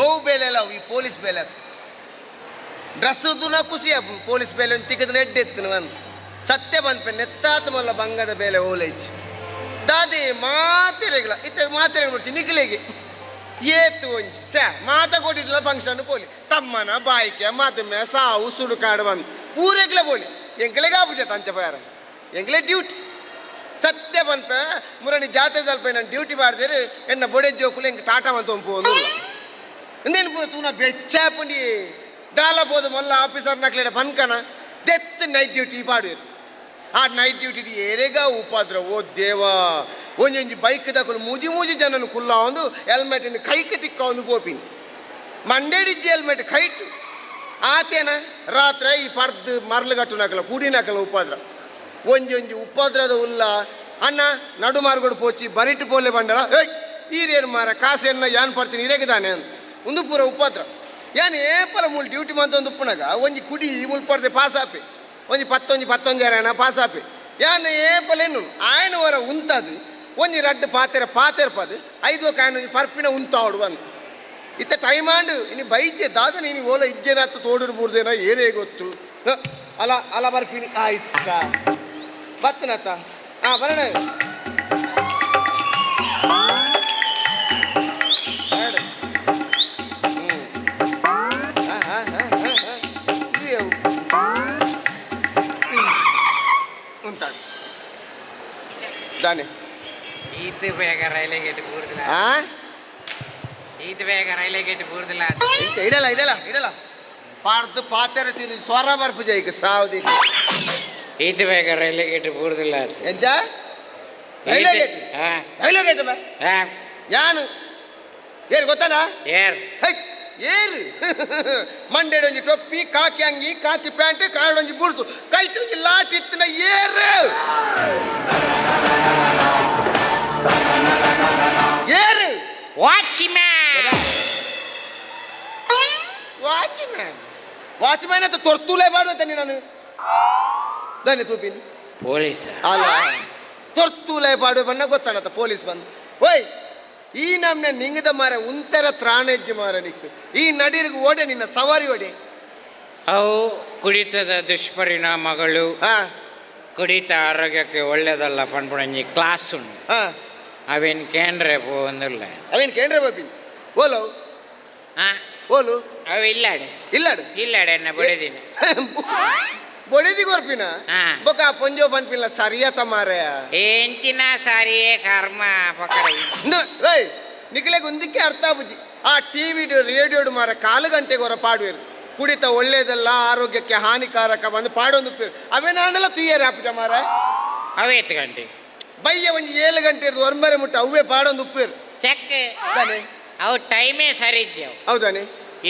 ಓ ಬೇಲೆ ಅಲ್ಲ, ಈ ಪೊಲೀಸ್ ಬೇಲೆ ಅತ್ತು. ಡ್ರೆಸ್ ತೂನ ಖುಷಿ ಆಪುಂಡು. ಪೊಲೀಸ್ ಬೇಲೆ ಒಂದು ತಿಕ್ಕದ ನೆಡ್ಡೆತ್ತನು ಅಂದ್ ಸತ್ಯ ಪನ್ಪೆ. ನೆತ್ತಾತ ಮಲ್ಲ ಬಂಗದ ಬೇಲೆ ಓಲೈಚ್ ದಾದೆ ಮಾತೆರೆಗ್ಲ ಇತ್ತೆ ಮಾತೆರೆಗ್ ಬಿಡ್ತಿ ನಿಕ್ಲೆಗೆ ಏತ್ ಒಂಜಿ ಸ್ಯಾ ಮಾತ ಕೊಟ್ಟಿಡ್ಲ ಫಂಕ್ಷನ್ ಪೋಲಿ ತಮ್ಮನ ಬಾಯ್ಕೆ ಮದುಮೆ ಸಾವು ಸುಡುಕಾಡು ಬಂದು ಪೂರೆಗ್ಲ ಪೋಲಿ. ಎಂಕ್ಲೆಗ್ ಆಪುಜ ತಂಚ ಪೋಯಾರ, ಎಂಕ್ಲೆ ಡ್ಯೂಟಿ. ಸತ್ಯ ಪನ್ಪೆ, ಮುರಣಿ ಜಾತ್ರೆ ತಲ್ಪ ನಾನು ಡ್ಯೂಟಿ ಮಾಡ್ದೇರು. ಎನ್ನ ಬೊಡೆ ಜೋಕುಲು ಎಂಕ್ ಟಾಟಾ ಮಂತೊಂದು ಪೋವೊಂದುಲ್ಲ. ಇಂದೇನು ಪೂರ ತೂನ ಬೆಚ್ಚಾಪುಂಡಿ. ದಾಲ ಪೋದು ಮೊಲ್ಲ ಆಫೀಸರ್ ನಕ್ಲೆಡ ಪನ್ಕನ ದೆತ್ ನೈಟ್ ಡ್ಯೂಟಿ ಪಾಡುವೆರ್. ಆ ನೈಟ್ ಡ್ಯೂಟಿ ಏರೆಗ ಉಪದ್ರ, ಓ ದೇವಾ! ಒಂಜೊಂಜಿ ಬೈಕ್ ದಕುಲು ಮೂಜಿ ಮೂಜಿ ಜನನು ಕುಲ್ಲಾವೊಂದು ಹೆಲ್ಮೆಟ್ ಕೈಕ್ ತಿಕ್ಕಾವೊಂದು ಪೋಪಿನಿ. ಮಂಡೇಡಿಜ್ಜಿ ಹೆಲ್ಮೆಟ್ ಕೈಟ್ ಆತೇನ. ರಾತ್ರೆ ಈ ಪರ್ದ್ ಮರ್ಲು ಕಟ್ಟುನಕಲ ಕೂಡಿನಕಲ ಉಪದ್ರ, ಒಂಜೊಂಜಿ ಉಪದ್ರದ ಉಲ್ಲ. ಅಣ್ಣ, ನಡು ಮಾರ್ಗೋಡು ಪೋಚಿ, ಬರಿಟ್ ಪೋಲೆ ಬಂಡಲ. ಏಯ್, ಈರೇನು ಮಾರ, ಕಾಸೆನ್ನ ಯಾನ್ ಪಡ್ತೀನಿ ಇರೇಗದಾನೆ. ಉಂದು ಪೂರ ಉಪದ್ರ. ಯಾನ್ ಏಪಲ ಮೂಲು ಡ್ಯೂಟಿ ಮಂತೊಂದು ಉಪ್ಪುನಗ ಒಂಜಿ ಕುಡಿ ಮುಲ್ಪಡ್ದೆ ಪಾಸ್ ಆಪೆ. ಒಂಜಿ ಪತ್ತೊಂಜಿ ಪತ್ತೊಂಜಾರೇನ ಪಾಸ್ ಆಪೆ. ಯಾನ್ ಏಪಲೇನು ಆಯನ ವರ ಉಂತದು ಒಂಜಿ ರಡ್ಡ್ ಪಾತೆರ ಪಾತೆರ್ಪದು ಐದು ಕಾಯನ ಒಂಜಿ ಪರ್ಪಿನ ಉಂತಾವಡು ಬಂದು. ಇತ್ತ ಟೈಮ್ ಆಂಡ್ ಇನಿ ಬೈಜೆ ದಾದ ನೀನು ಓಲ ಇಜ್ಜೆನ ತೋಡುಡು ಬೂರ್ದೇನ ಏನೇ ಗೊತ್ತು. ಹ, ಅಲ ಅಲ ಬರ್ಪಿನಿ ಆಯ್ತ ಬತ್ತನತ್ತ. ಹಾ, ಬರೋಣ. ಬೇಡ. ಹ್ಮ್. ಹಾ, ಹಾ, ಹಾ, ಹಾ, ಹಾ. ಇದು ಯಾವು? ಹ್ಮ್. ಉಂಟಾಡು ದಾನೆ. ಈತ್ ಬೇಗ ರೈಲ್ವೆ ಗೇಟ್ ಬೂರ್ದಿಲ್ಲ. ಆ. ಈತ್ ಬೇಗ ರೈಲ್ವೆ ಗೇಟ್ ಬೂರ್ದಿಲ್ಲ. ಎಂಚ ಇಡಲ್ಲ ಇಡಲ್ಲ ಇಡಲ್ಲ ಪಾಡ್ದು ಪಾತೆರ ತಿರು ಸ್ವರ ಬರ್ಪು ಜೈಕ್ ಸಾವದಿ. ಈತ್ ಬೇಗ ರೈಲ್ವೆ ಗೇಟ್ ಬೂರ್ದಿಲ್ಲ. ಎಂಚ ರೈಲ್ವೆ ಗೇಟ್? ಹಾ. ರೈಲ್ವೆ ಗೇಟ್ ಬಾ. ಹಾ. ಯಾನು ಏರು ಗೊತ್ತಾನಾ? ಏರ್? ಹೈ, ಏರು? ಮಂಡೆಡ್ ಒಂಜಿ ಟೊಪ್ಪಿ, ಕಾಕಿ ಅಂಗಿ, ಕಾಕಿ ಪ್ಯಾಂಟ್, ಕಾಡ್ ಒಂಜಿ ಬುಡ್ಸು, ಕೈಟ್ ಒಂಜಿ ಲಾಟಿ ಇತ್ತಿನ ಏರು ಏರು? ವಾಚ್ಮ್ಯಾನ್. ವಾಚ್ಮ್ಯಾನ್, ವಾಚ್ಮ್ಯಾನ್ ಅಂತ ತೊರ್ತುಲೆ ಮಾಡುವಂತ ನಾನು ದಾನೆ ತೂಪಿನಿ. ಪೊಲೀಸ್. ಅಲ್ಲ, ತೊರ್ತುಲೆ ಪಾಡುವ ಬಣ್ಣ ಗೊತ್ತಾನತ್ತ ಪೊಲೀಸ್ ಬಂದು. ಓಯ್, ಈ ನಮ್ನೆ ನಿಂಗದ ಮಾರ ಉಂತರ ತ್ರಾಣೆಜ್ಜಿ ಮಾರ ನಿಕ್ಕು. ಈ ನಡಿರ್ಗ್ ಓಡೆ ನಿನ್ನ ಸವಾರಿ ಓಡೆ. ಅವು ಕುಡಿತದ ದುಷ್ಪರಿಣಾಮಗಳು. ಕುಡಿತ ಆರೋಗ್ಯಕ್ಕೆ ಒಳ್ಳೇದಲ್ಲ ಪನ್ಪುಣಂಜಿ ಕ್ಲಾಸ್ ಉಂಡು. ಅವೇನು ಕೇಂದ್ರ ಪೋವೊಂದುಲ್ಲ. ಅವೇನು ಕೇಂದ್ರ ಬಾಪಿನಿ ಓಲೋ? ಹಾ. ಓಲು? ಅವು ಇಲ್ಲಾಡೆ. ಇಲ್ಲಾಡು? ಇಲ್ಲಾಡೆ, ಎನ್ನ ಬಡಿದಿನ. ಬೊಡೆದಿ ಕೊರ್ಪಿನ? ಹಾ. ಬೊಕ ಪೊಂಜೋ ಪನ್ಪಿಲ್ಲ ಸರಿಯತ ಮಾರೆ. ಎಂಚಿನ ಸಾರಿಯೇ ಕರ್ಮ ಪಕಡ. ಏಯ್, ನಿಕ್ಲೆಗ್ ಒಂದಿಕ್ಕೆ ಅರ್ಥ ಆಪುಜಿ. ಆ ಟಿವಿಡು ರೇಡಿಯೋಡು ಮಾರ ಕಾಲು ಗಂಟೆಗೆ ಹೊರ ಪಾಡುವೆರು, ಕುಡಿತ ಒಳ್ಳೇದಲ್ಲ, ಆರೋಗ್ಯಕ್ಕೆ ಹಾನಿಕಾರಕ ಬಂದು ಪಾಡೊಂದು ಅವೇನಾಂಡಲ ತುಯ್ಯರೆ ಆಪುಜ ಮಾರ. ಅವೇತ್ ಗಂಟೆ? ಬಯ್ಯ ಒಂಜಿ 7 ಗಂಟೆ ಹಿಡ್ದು ಒಂಬರೆ ಮುಟ್ಟ ಅವ್ವೇ ಪಾಡೊಂದು ಉಪ್ಪೇರು. ಚೆಕ್. ತಾನೆ? ಅವು ಟೈಮೇ ಸರಿ ಇಜ್ಜವು. ಹೌದಾನೆ?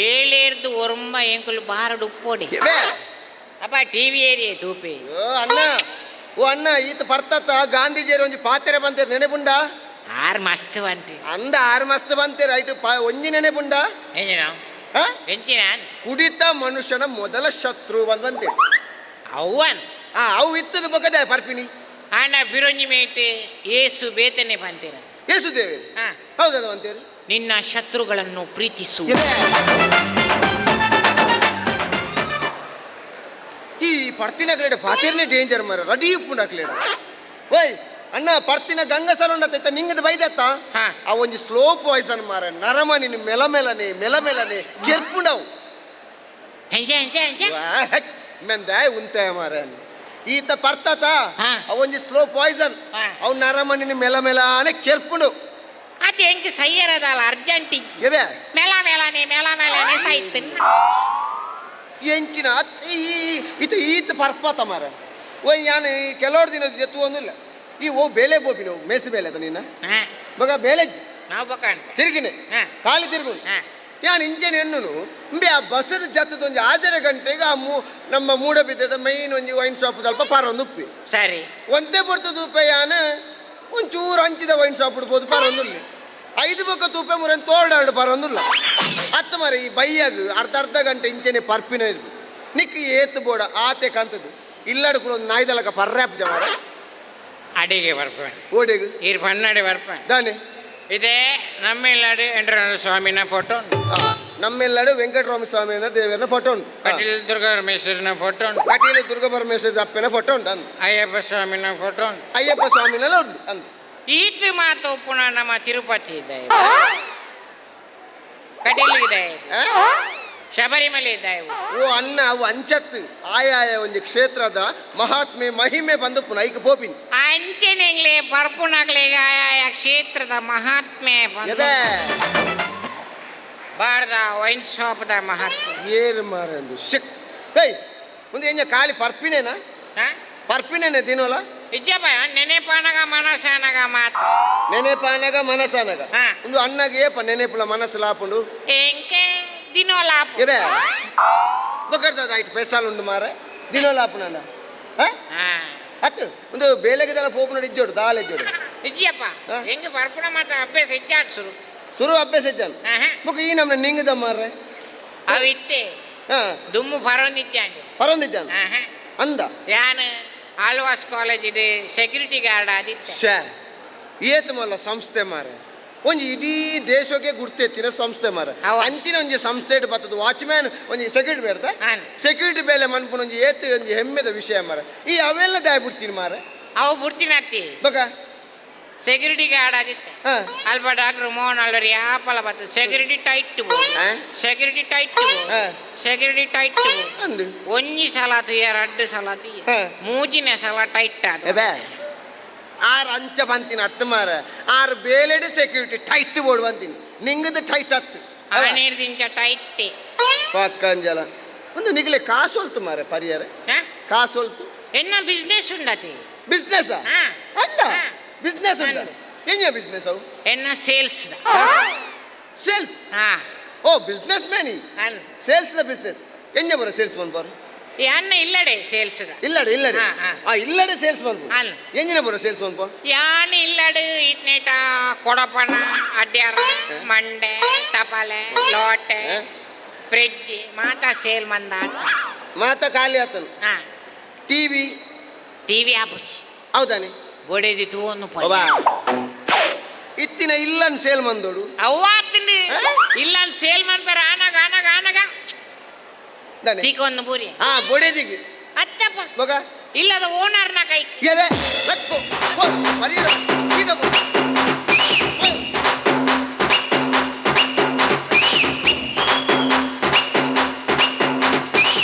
ಏಳೇರ್ದು ಒರ್ಂಬ ಎಂಕುಲು ಬಾರಡು ಉಪ್ಪೋಡಿ. ಬೇ. ಅಪ್ಪ, ಟಿವಿ ಏರಿಯೇ ತೂಪಿ. ಓ ಅಣ್ಣ, ಓ ಅಣ್ಣ, ಈತ ಪರ್ತತ್ತ ಗಾಂಧೀಜಿಯರ್ ಒಂಜಿ ಪಾತೆರೆ ಬಂತೇರು ನೆನೆಪುಂಡ? ಆರ್ ಮಸ್ತ್ ಬಂತಿ. ಅಂದ, ಆರು ಮಸ್ತ್ ಬಂತೇರು. ಐಟು ಒಂಜಿ ನೆನೆಪುಂಡ? ಎಂಜಿನ? ಆ? ಎಂಚಿನ? ಕುಡಿತ ಮನುಷ್ಯನ ಮೊದಲ ಶತ್ರು ಬಂದ್ ಬಂತೇರು. ಅವ್ವನ್. ಆ, ಅವು ಇತ್ತದ ಬೊಕದ ಪರ್ಪಿನಿ. ಆಂಡ ಬಿರೊಂಜಿ ಮೇಟ್ ಏಸು ಬೇತನೆ ಬಂತೀರ. ಯೇಸುದೇವೆ. ಹಾ. ಹೌದದ ಬಂತೇರು. ನಿನ್ನ ಶತ್ರುಗಳನ್ನು ಪ್ರೀತಿಸು. ಈ ಪರ್ತಿನ ಕಡೆ ಪಾತಿರ್ನೆ ಡೇಂಜರ್ ಮರ ರೆಡಿ ಉಪ್ಪುಂಡು. ಓಯ್ ಅಣ್ಣ, ಪರ್ತಿನ ಗಂಗಸರ ಉಂಡತ್ತ ನಿಂಗದ ಬೈದತ್ತ. ಹಾ. ಆ ಒಂಜಿ ಸ್ಲೋ ಪಾಯ್ಸನ್ ಮಾರ, ನರಮ ನಿನ್ನ ಮೆಲ ಮೆಲನೆ ಮೆಲ ಮೆಲನೆ ಕೆರ್ಪುಂಡವು. ಹೆಂಚ ಹೆಂಚ ಹೆಂಚ? ಮೆಂದಾಯ್ ಉಂತೆ ಮಾರ ಈತ ಪರ್ತತ. ಅವ ಒಂಜಿ ಸ್ಲೋ ಪಾಯ್ಸನ್. ಅವ್ ನರಮ ನಿನ್ನ ಮೆಲ ಮೆಲಾನೆ ಕೆರ್ಪುಂಡು. ಅದು ಹೆಂಗ್ ಸೈಯರದಲ್ಲ, ಅರ್ಜೆಂಟ್ ಇಜ್ಜಿ. ಎವೆ. ಮೆಲ ಮೆಲನೆ ಮೆಲ ಮೆಲನೆ ಸೈತನ್ನ. ಎಂಚಿನ ಈ ಈತ ಈತ ಪರ್ಪತ ಮಾರ. ಓಯ್, ಯಾನ್ ಈ ಕೆಲವರು ದಿನ ಎತ್ತು ಒಂದಿಲ್ಲ. ಈ ಓ ಬೇಲೆ ಬೋಪಿನ ಮೇಸ್ತಿ ಬೇಲೆ ಅದ ನಿನ್ನ. ಹಾ. ಬಗ ಬೇಲೆ. ನಾವು ಬಕಾಂಡ್. ತಿರುಗಿನೆ. ಖಾಲಿ ತಿರುಗು. ಯಾನ್ ಇಂಜನ್ ಎನ್ನುನು ಇಂಬೆ ಆ ಬಸ್ಸದ ಜತ್ತದ ಒಂಜಿ ಆಜರೆ ಗಂಟೆಗೆ ಆ ಮೂ ನಮ್ಮ ಮೂಡಬಿದ್ದದ ಮೈನ್ ಒಂಜಿ ವೈನ್ ಶಾಪ್ ಸ್ವಲ್ಪ ಪಾರೊಂದು ಉಪ್ಪಿ. ಸರಿ. ಒಂದೇ ಪೊರ್ತು ತೂಪೆ ಯಾನ್ ಒಂಚೂರು ಹಂಚಿದ ವೈನ್ ಶಾಪ್ ಇಡ್ಬೋದು ಪಾರೊಂದುಲ್ಲ. ಐದು ಬೊಕ್ಕ ತೂಪೆ ಮುರನ್ ತೋರ್ಡಾಡು ಪಾರೊಂದುಲ್ಲ. ಅತ್ತ ಮರ, ಈ ಬೈಯಾಗ ಅರ್ಧ ಅರ್ಧ ಗಂಟೆ ಇಂಚೆನೆ ಪರ್ಪಿನ ಇರ್ದು ನಿಕ್ ಏತ್ ಬೋಡ ಆತೆ ಕಂತದ್ದು ಇಲ್ಲಡು ಕೂಡ ಒಂದು ನಾಯ್ದಲಕ ಪರ್ರಾಪ್ ಜಮಾರ. ಅಡಿಗೆ ಬರ್ಪೇಣ. ಓಡೆಗು? ಈರ್ ಪನ್ನಡೆ ಬರ್ಪೇಣ. ದಾನೆ? ಇದೇ ನಮ್ಮೆಲ್ಲಾಡು ವೆಂಕಟರಮಣ ಸ್ವಾಮಿನ ಫೋಟೋ ಉಂಟು. ನಮ್ಮೆಲ್ಲಡು ವೆಂಕಟರಾಮ ಸ್ವಾಮಿನ ದೇವರನ ಫೋಟೋ ಉಂಟು. ಕಟೀಲ್ ದುರ್ಗಾ ಪರಮೇಶ್ವರನ ಫೋಟೋ ಉಂಟು. ಕಟೀಲು ದುರ್ಗಾ ಪರಮೇಶ್ವರ ಅಪ್ಪನ ಫೋಟೋ ಉಂಟು ಅಂದು. ಅಯ್ಯಪ್ಪ ಸ್ವಾಮಿನ ಫೋಟೋ ಉಂಟು. ಅಯ್ಯಪ್ಪ ಸ್ವಾಮಿನೆಲ್ಲ ಉಂಟು ಅಂದು. ಈತ ಮಾತು ಪುನಃ ನಮ್ಮ ತಿರುಪತಿ ಇದೆ, ಕಟೀಲ್ ಇದೆ, ಆ? ಶಬರಿಮಲೆ ಇದೆ. ಓ ಅಣ್ಣ, ಅವು ಅಂಚತ್ತು ಆಯಾಯ ಒಂದು ಕ್ಷೇತ್ರದ ಮಹಾತ್ಮೆ ಮಹಿಮೆ ಬಂದು ಪುನಃ ಐಕ್ ಪೋಪಿನಿ. ಅಂಚೆನೆಂಗ್ಲೆ ಪರ್ಪುನಗ್ಲೆಗ ಆಯಾಯ ಕ್ಷೇತ್ರದ ಮಹಾತ್ಮೆ ಬಂದು ಎದೆ. ಬಾರ್ದ ವೈನ್ ಶಾಪ್ದ ಮಹಾತ್ಮೆ. ಏರು ಮಾರಂದು ಶಿಕ್ ಏಯ್ ಮುಂದೆ ಎಂಜ ಖಾಲಿ ಪರ್ಪಿನೇನಾ? ಹಾ? ಪರ್ಪಿನೇನೆ ದಿನೋಲ? ಇಜ್ಜಪ್ಪ, ನೆನೆಪಾನಗ ಮನಸನಗ ಮಾತು. ನೆನೆಪಾನಗ ಮನಸನಗ. ಹಾ. ಒಂದು ಅಣ್ಣಗೆ ಏಪ ನೆನೆಪುಲ ಮನಸ್ಸು ಲಾಪುಂಡು? ಎಂಕೆ ದಿನೋಲಾಪ. ಎದೆ ಬೊಕ್ಕರ್ದ ಐಟ್ ಪೆಸಾಲ್ ಉಂಡು ಮಾರೆ, ದಿನೋಲಾಪುನಂಡ. ಹಾ. ಹಾ. ಅತ್ತು ಒಂದು ಬೇಲೆಗೆ ಪೋಪುನಡು ಇಜ್ಜೋಡು ದಾಲ ಇಜ್ಜೋಡು. ಇಜ್ಜಿಯಪ್ಪ. ಹಾ? ಹೆಂಗೆ ಪರ್ಪುಣ ಮಾತ ಅಭ್ಯಾಸ ಇಜ್ಜಾಟ್ ಶುರು. ಸುರು ಅಭ್ಯಾಸ ಇಜ್ಜಾನ್. ಆಹಾ. ಬೊಕ್ಕ ಈ ನಮ್ನ ನಿಂಗದ ಮಾರ್ರೆ. ಅವು ಇತ್ತೆ. ಹಾ. ದುಮ್ಮು ಪರೊಂದಿಜ್ಜಾಂಡ್. ಪರೊಂದಿಜ್ಜಾನ್. ಆಹಾ. ಅಂದ. ಯಾನ್ ಆಳ್ವಾಸ್ ಕಾಲೇಜ್ ಸೆಕ್ಯೂರಿಟಿ ಗಾರ್ಡ್ ಆದಿತ್ತೆ. ಶ್ಯಾ, ಏತ್ ಮಲ್ಲ ಸಂಸ್ಥೆ ಮಾರೆ, ಒಂಜಿ ಇಡೀ ದೇಶಕ್ಕೆ ಗುರ್ತೆತ್ತಿನ ಸಂಸ್ಥೆ ಮಾರೆ. ಅವ. ಅಂಚಿನ ಒಂಜಿ ಸಂಸ್ಥೆ ಬತ್ತದ ವಾಚ್ಮ್ಯಾನ್ ಒಂಜಿ ಸೆಕ್ಯೂರಿಟಿ ಬೇಡ್ದ. ಆನ್. ಸೆಕ್ಯೂರಿಟಿ ಬೇಲೆ ಮನ್ಪುನ ಒಂಜಿ ಏತ್ ಒಂಜಿ ಹೆಮ್ಮೆದ ವಿಷಯ ಮಾರೆ. ಈ ಅವೆಲ್ಲ ದಾಯ ಬಿಡ್ತೀನಿ ಮಾರೆ. ಅವು ಬುಡ್ತಿನತ್ತಿ. ಬೊಕ. ಸೆಕ್ಯೂರಿಟಿ ಗಾರ್ಡ್ ಆದಿತ್ತೆ. ಹಾ. ಅಲ್ಪ ಡಾಕ್ಟರ್ ಮೋಹನ್ ಅಲ್ವರ್ ಯಾಪಲ ಬರ್ತದೆ, ಸೆಕ್ಯೂರಿಟಿ ಟೈಟ್, ಆ? ಸೆಕ್ಯೂರಿಟಿ ಟೈಟ್, ಹಾ. Security tight. ಅಂದು. ಒಂಜಿ ಸಲ ತುಯ, ರಡ್ಡು ಸಲ ತುಯ, ಹಾ. ಮೂಜಿನ ಸಲ ಟೈಟ್ ಅದು. ಎಬೆ, ಆರ್ ಅಂಚ ಬಂತೀನಿ ಅತ್ತು ಮಾರ, ಆರ್ ಬೇಲೆಡ್ ಸೆಕ್ಯೂರಿಟಿ ಟೈಟ್ ಬೋರ್ಡ್ ಬಂತೀನಿ, ನಿಂಗದ ಟೈಟ್ ಅತ್ತು. ಆನೇರ್ದಿಂಚ ಟೈಟ್. ಪಕ್ಕಂಜಲ ಒಂದು ನಿಗಲೆ ಕಾಸು ಹೊಲ್ತು ಮಾರೆ ಪರಿಯರೆ. ಕಾಸು ಹೊಲ್ತು. ಎನ್ನ ಬಿಸ್ನೆಸ್ ಉಂಡತಿ. ಬಿಸ್ನೆಸ್? ಹಾ. ಅಂದ. ಹಾ. ಬಿಸ್ನೆಸ್ ಉಂಟ. ಅಂದು. ಎಂಜ ಬಿಸ್ನೆಸ್ ಅವು? ಎನ್ನ ಸೇಲ್ಸ್. ಸೇಲ್ಸ್? ಹಾ. Oh, business man. ಅನ್. ಸೇಲ್ಸ್ the business ಎಂಜ ಬರ ಸೇಲ್ಸ್ ಬಂದ್ ಬಾರ? ಈ ಅನ್ನ ಇಲ್ಲಡೆ ಸೇಲ್ಸ್. ಇಲ್ಲಡೆ ಇಲ್ಲಡೆ. ಹಾ, ಹಾ. ಆ ಇಲ್ಲಡೆ ಸೇಲ್ಸ್ ಬಂದ್. ಅನ್. ಎಂಜಿನ ಬರ ಸೇಲ್ಸ್ ಬಂದ್ ಬಾ? ಯಾನ್ ಇಲ್ಲಡು ಇತ್ನೇಟ ಕೊಡಪಣ, ಅಡ್ಯಾರ, ಮಂಡೆ, ತಪಾಲೆ, ಲೋಟೆ, ಹಾ? ಫ್ರಿಡ್ಜ್ ಮಾತಾ ಸೇಲ್ ಮಂದ. ಮಾತ ಖಾಲಿ ಆತನು. ಹಾ. ಟಿವಿ? ಟಿವಿ ಆಪುಚಿ. ಹೌದಾನೆ? ಬೊಡೆದಿ ತೂವನ್ನು. ಒಬ್ಬಾ ಇತ್ತಿನ ಇಲ್ಲನ್ ಸೇಲ್ ಮಂದೋಡು. ಅವ್ವಾತಿಂಡು. ಹಾ? ಇಲ್ಲ, ಸೇಲ್ ಮನ್ಪೇರ ಆನಾಗ ಆನಾಗ ಆನಾಗ ದಾನೆ? ತಿಕೊಂದು ಬೂರಿ. ಹಾ, ಬೊಡೆದಿಗೆ. ಅತ್ತಪ್ಪ. ಮಗ. ಇಲ್ಲದ ಓನರ್ನ ಕೈ. ಎವೆ ಲಕ್ಕೋ, ಪೋ, ಪರಿಯೋ, ಈಗ ಪೋ. ಪೋ.